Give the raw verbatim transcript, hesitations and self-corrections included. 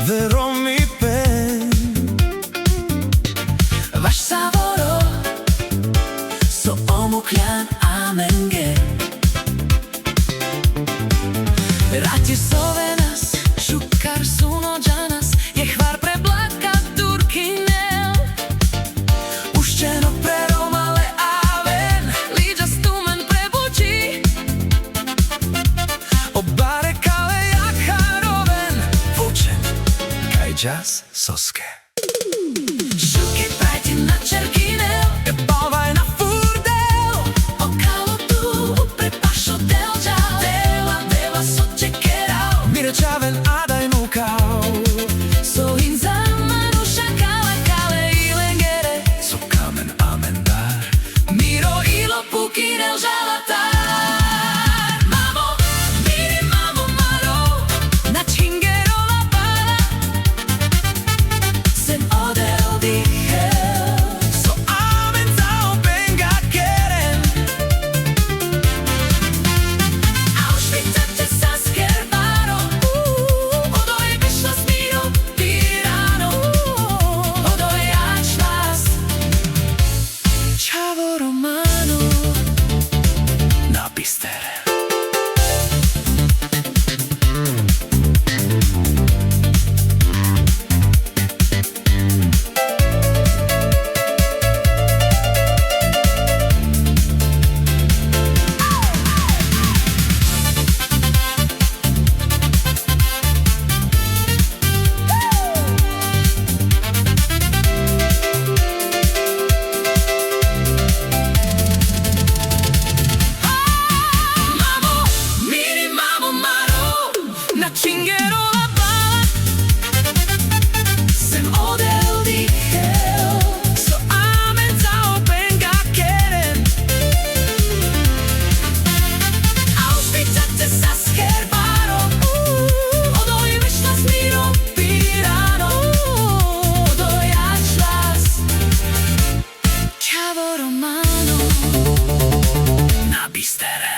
Vero mi pen vaš savoro so omuklan amenge. Rati sovenas, šukar suno džanas, jekh var pre blaka dur kinel. Ušćeno pre Roma le aven, lidžas tumen pre buči. O bare kale jakha roven, vučen kaj džas soske. Šuke prajti na čerginel, e balvaj na furdel. O kalo tu upre pašo del džal, dela, dela so čekeral. Mire čaven adaj mukal. So inza manuša kala kale i lengere. So kamen amendar. Miro ilo pukinel žalatar. Mamo, miri mamo maro, na čhingero la bala. Sen odel dikhel so amenca o penga keren. Aušvica te sasker baro, odoj bišlas miro pirano, odoj ačhlas čhavo romano na bistere. Mamo, miri mamo maro, na čhingero la bala. Sen odel dikhel so amenca o penga keren. Aušvica te sasker baro, odoj bišlas miro pirano, odoj ačhlas čhavo romano na bistere.